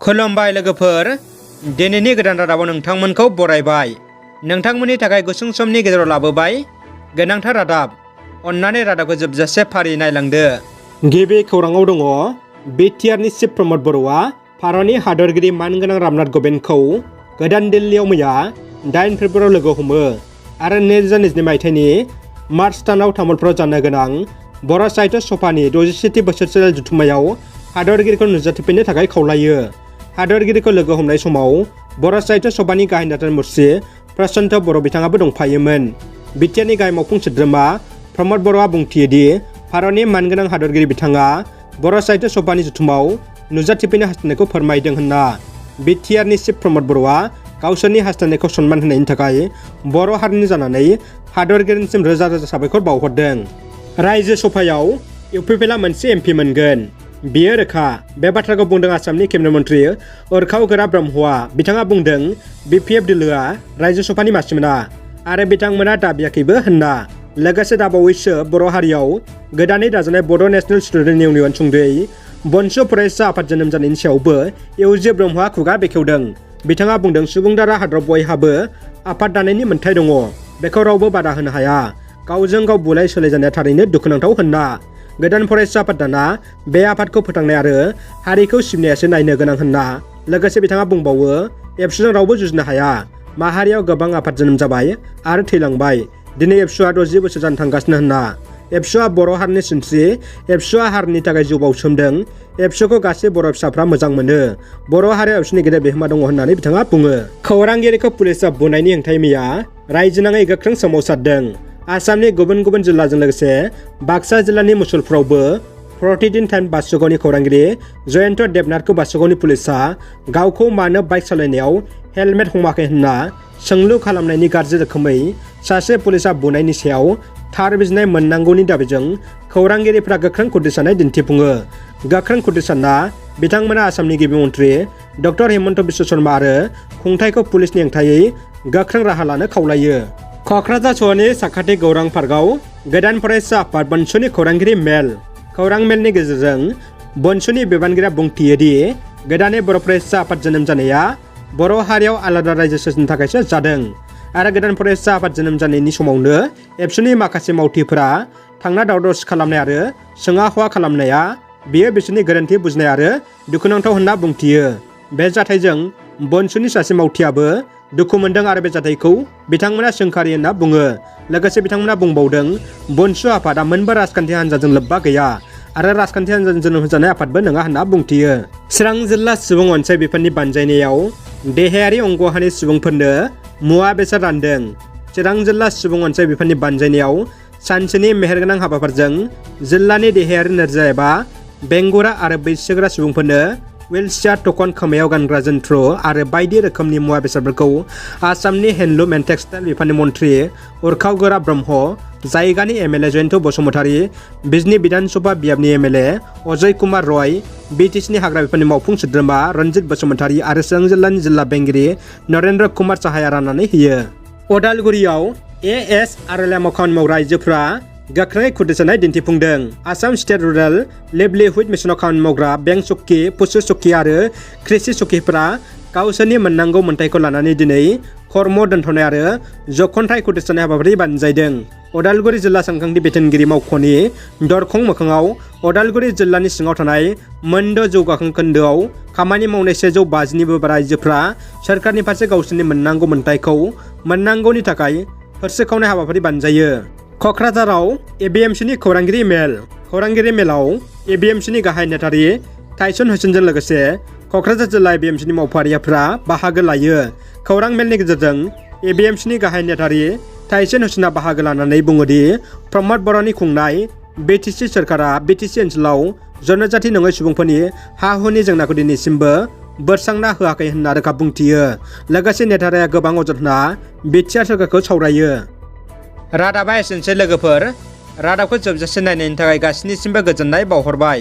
खुलुमबाय लोगोफोर, दिनैनि गोदान रादाबाव नोंथांमोनखौ बरायबाय। नोंथांमोननि थाखाय गुसुं समनि गेजेराव लाबोबाय गोनांथार रादाब। अन्नानै रादाबखौ जोबजासे फारि नायलांदो। गिबि खौराङाव दङ बिटिआरनि चिफ प्रमद बर'आ भारतनि हादोरगिरि मानगोनां रामनाथ कोविंदखौ गोदान दिल्लीयाव मैया 8 फेब्रुआरियाव लोगो हमो आरो 2022 मायथाइनि मार्च दानाव तामुलपुराव जानो गोनां बर' साहित्य सभानि 67थि बोसोरसेल जथुम्मायाव हादोरगिरिखौ नुजाथिफैनो थाखाय खावलायो। हादोरगिरिखौ लोगो हमनाय समाव बर' साहित्य सभानि गाहाय नेता मुरसि प्रशान्त बर' बिथाङाबो दंफायोमोन। बिटिआरनि गाहाय मावफुं सोद्रोमा प्रमद बर'आ बुंथियोदि भारतनि मानगोनां हादोरगिरि बिथाङा बर' साहित्य सभानि जथुमाव नुजाथिफैनो हास्थायनायखौ फोरमायदों होनना बिटिआरनि चिफ प्रमद बर'आ गावसोरनि हास्थायनायखौ सन्मान होनायनि थाखाय बर' हारिनि जानानै हादोरगिरिनिसिम रोजा रोजा साबायखर बावहरदों। रायजो सभायाव इउपिपिएलआ मोनसे एमपि मोनगोन, बेयो रोखा। बे बाथ्राखौ बुंदों आसामनि केबिनेट मन्थ्रि उरखाव गोरा ब्रह्मआ। बिथाङा बुंदों बिपिएफ दोलोआ रायजो सभानि मासि मोना आरो बिथांमोना दाबियाखैबो होनना। लोगोसे दाबावैसो बर' हारियाव गोदानै दाजानाय बड' नेशनेल स्टुडेन्ट इउनियन सुंद'यै बनस' फरायसा आफाद जोनोम जानायनि सायावबो इउजे ब्रह्मआ खुगा बेखेवदों। बिथाङा बुंदों सुबुं दारा हादराव बयहाबो आफाद दानायनि मोन्थाय दङ, बेखौ रावबो बादा होनो हाया। गावजों गाव बुलाय सोलाय जानाया थारैनो दुखुनांथाव होनना। गोदान फरायसा आफाद दाना बे आफादखौ फोथांनाय आरो हारिखौ सिबिनायासो नायनो गोनां होनना। लोगोसे बिथाङा बुंबावो एबसुजों रावबो जुजिनो हाया। माहारियाव गोबां आफाद जोनोम जाबाय आरो थैलांबाय। दिनै एबसुआ 60 बोसोर जानो थांगासिनो होनना। एबसुआ बर' हारिनि सिनस्रि, एबसुआ हारिनि थाखाय जिउ बाउसोमदों। एबसुखौ गासै बर' फिसाफ्रा मोजां मोनो। बर' हारियाव एबसुनि गेदेर बिहोमा दङ होननानै बिथाङा बुङो। खौरांगिरिखौ पुलिसआ बुनायनि हेंथायै मैया रायजोनाङै गोख्रों सोमावसारदों। आसामनि गुबुन गुबुन जिल्लाजों लोगोसे बाक्सा जिल्लानि मुसलपुरावबो प्रतिदिन टाइम बासुगावनि खौरांगिरि जयन्त देबनाथखौ बासुगावनि पुलिसआ गावखौ मानो बाइक सालायनायाव हेलमेट हमाखै होनना सोंलु खालामनायनि गाज्रि रोखोमै सासे पुलिसआ बुनायनि सायाव थार बिजिरनाय मोननांगौनि दाबिजों खौरांगिरिफ्रा गोख्रों खुद्रिसारनाय दिन्थिफुङो। गोख्रों खुद्रिसारना बिथांमोना आसामनि गिबि मन्थ्रि डक्टर हिमन्त बिश्व शर्मा आरो खुंथायखौ पुलिसनि हेंथायै गोख्रों राहा लानो खावलायो। क'क्राझार सहरनि साखाथि गौरां पार्कआव गोदान फरायसा आफाद बनस'नि खौरांगिरि मेल। खौरां मेलनि गेजेरजों बनस'नि बिबानगिरिया बुंथियोदि गोदानै बर' फरायसा आफाद जोनोम जानाया बर' हारियाव आलादा रायजो सोरजिनो थाखायसो जादों आरो गोदान फरायसा आफाद जोनोम जानायनि समावनो एबसुनि माखासे मावथिफोरा थांना दावराव-दावसि खालामनाय आरो सोङा हवा खालामनाया बेयो बिसोरनि गोरोन्थि बुजिनाय आरो दुखुनांथाव होनना बुंथियो। बे जाथायजों बनस'नि सासे मावथियाबो दुखु मोनदों आरो बे जाथायखौ बिथांमोना सोंखारि होनना बुङो। लोगोसे बिथांमोना बुंबावदों बनस' आफादा मोनबा राजखान्थि हान्जाजों लोब्बा गैया आरो राजखान्थि हान्जाजों जोनोम होजानाय आफादबो नङा होनना बुंथियो। चिरां जिल्ला सुबुं अनसाय बिफाननि बानजायनायाव देहायारि अंगहानि सुबुंफोरनो मुवा बेसाद रानदों। चिरां जिल्ला सुबुं अनसाय बिफाननि बानजायनायाव सानसेनि मेहेरगोनां हाबाफारिजों जिल्लानि देहायारि नोरजिया एबा बेंगुरा आरो बैसोगोरा सुबुंफोरनो व्हीलचेयार, टकन, खोमायाव गानग्रा जन्थ्र आरो बायदि रोखोमनि मुवा बेसादफोरखौ आसामनि हेन्डलुम एन्ड टेक्सटाइल बिफाननि मन्थ्रि उरखाव गोरा ब्रह्म, जायगानि एमएलए जयन्त बसुमतारी, बिजनी विधानसभा बियाबनि एमएलए अजय कुमार रय, बिटिसिनि हाग्रा बिफाननि मावफुं सोद्रोमा रन्जित बसुमतारी आरो चिरां जिल्लानि जिल्ला बेंगिरि नरेन्द्र कुमार साहाया राननानै होयो। अदालगुरियाव एएसआरएलएम खामानि मावग्रा आइजोफोरा गोख्रोङै खुद्रिसारनाय दिन्थिफुंदों। आसाम स्टेट रुरेल लिभलिहुड मिशनाव खामानि मावग्रा बेंक चक्की, पशु चक्की आरो कृषि चक्कीफोरा गावसोरनि मोननांगौ मोन्थायखौ लानानै दिनै कर्म दोनथ'नाय आरो जखनथाय खुद्रिसारनाय हाबाफारि बानजायदों। अदालगुरि जिल्ला सानखांथि बिथोनगिरि मावख'नि दरखं मोखाङाव अदालगुरि जिल्लानि सिङाव थानाय मोनद' जौगाखां खोन्दोआव खामानि मावनाय 150निबो बारा आइजोफ्रा सोरखारनि फारसे गावसोरनि मोननांगौ मोन्थायखौ मोननांगौनि थाखाय हरसेखावनाय हाबाफारि बानजायो। क'क्राझाराव एबिएमसिनि खौरांगिरि मेल। खौरांगिरि मेलाव एबिएमसिनि गाहाय नेथारि टाइसन हुसेनजों लोगोसे क'क्राझार जिल्ला एबिएमसिनि मावफारियाफ्रा बाहागो लायो। खौरां मेलनि गेजेरजों एबिएमसिनि गाहाय नेथारि टाइसन हुसेना बाहागो लानानै बुङोदि प्रमद बर'नि खुंनाय बिटिसि सोरखारा बिटिसि ओनसोलाव जनजाति नङै सुबुंफोरनि हा-हुनि जेंनाखौ दिनैसिमबो बोस्रांना होआखै होनना रोखा बुंथियो। लोगोसे नेथारिया गोबां अजद होना बिटिआर सोरखारखौ सावरायो। रादाबा एसेनोसै लोगोफोर। रादाबखौ जोबजासे नायनायनि थाखाय गासैनिसिमबो गोजोननाय बावहरबाय।